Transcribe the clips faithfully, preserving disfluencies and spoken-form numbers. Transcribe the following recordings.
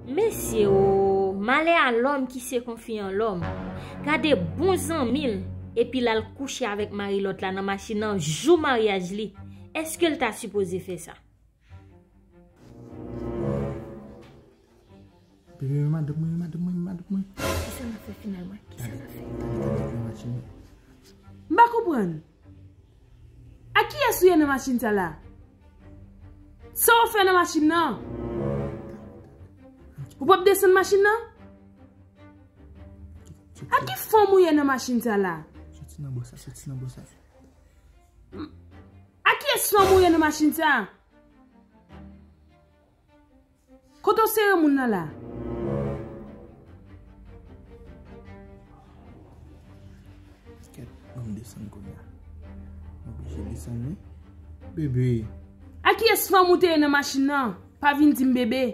Mesye o, malè a lòm ki se konfi an lòm. Gade bon zanmi l, epi l al kouche avèk mari lòt la nan machin nan jou maryaj li. Èske l ta sipoze fè sa? Bebe, men madanm mwen, men madanm mwen, men madanm mwen. Kisa n ap fè finalman? Kisa n ap fè? Gade, gade, gade machin nan. M pa konprann. A kiyès ou ye nan machin sa la? Sa w fè nan machin nan? Ou p ap desann machin nan? A ki fanm ou ye nan machin sa la? Soti nan bò sa, soti nan bò sa. A kiyès fanm ou ye nan machin sa? Kote w sere moun nan la? Kèt, ban m desann kounye a. M oblije desann wi. Bebe. A kiyès fanm ou te ye nan machin nan? Pa vin di m bebe.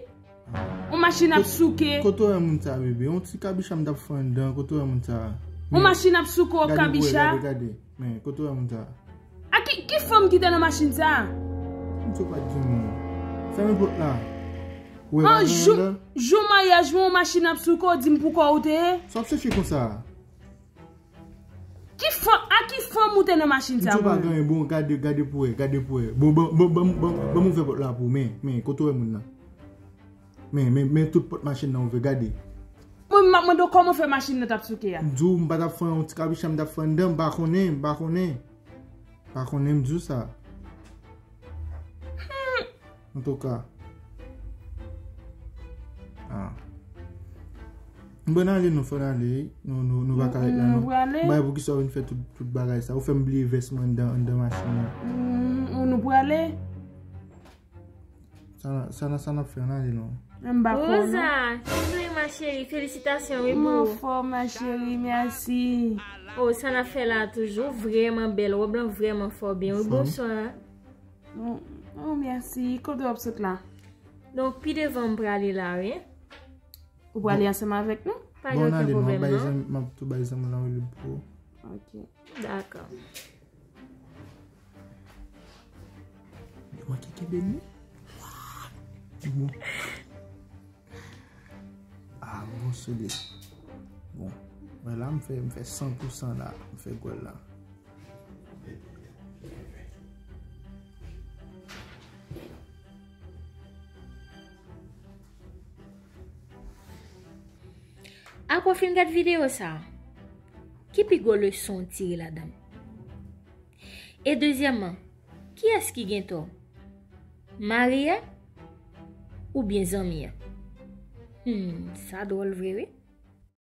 On machin ap souke. Kote w wè moun sa bebe? On ti kabicha m t ap fè anndan, kote w wè moun sa? On machin ap souke, on Gade pou wè, kabicha. Gade, gade. Men, kote w wè moun sa? A ki, ki fanm ki te nan machin sa? M sou pa di moun. Fèmen pòt la. Ou wè An pa gen jou, anndan? Jou maryaj mwen, on machin ap souke, w di m pou kò ou te ye? Sa w ap chèche konsa? Ki fanm, a ki fanm ou te nan machin M sa sou pa mwen? Gen bon, gade, gade pou wè, gade pou wè. Bon, bon, bon, bon, bon, bon, bon, ouvè pòt la pou, men, men, kote w wè moun nan? Men, men, men tout pòt machin nan ouvè, gade. Mwen, m ap mande w kòman fè machin nan t ap souke a? M di w, m pa t ap fè yon ti kabicha, m t ap fè anndan, m pa konnen, m pa konnen. M pa konnen, m di w sa. Antouka. Ah. M pral ale, nou fò n ale, nou, nou, nou pa ka ret la, Nou non. prale? M pa wè poukisa w vin fè tout, tout bagay sa. Ou fè m bliye vès mwen anndan, anndan machin nan. Mm, nou prale? Sa, sa, sa n ap fè, ann ale, non. M pa konnen. Rosa, bienvenue ma chérie, felisitasyon wi Mwen boo. Fò, ma chérie, mèsi. Oh, sa n ap fè la toujou vrèman bèl, wòb lan vrèman fò byen wi, Fò. Bonswa. Oh, oh, mèsi. Kote w ap sot la? Donk, pi devan m prale la wi. Ou prale ansanm avèk nou? Pa Bon, gen ann okenn ale, non. Pwoblèm Bay non. Zanmi, m ap tou bay zanmi lan rele pou. Ok. Dakò. Yo manke kenbe m wi. Bon. Ah, bon, solid. Bon. Mwen la, m fè, m fè san pou san la. M fè gòl la. Apre w fin gad videyo sa, ki pi gwo leson w tire ladan l? E dezyèmman, kiyès ki gen tò? Mari a oubyen zanmi an? Hmm, sa dwòl vre wi.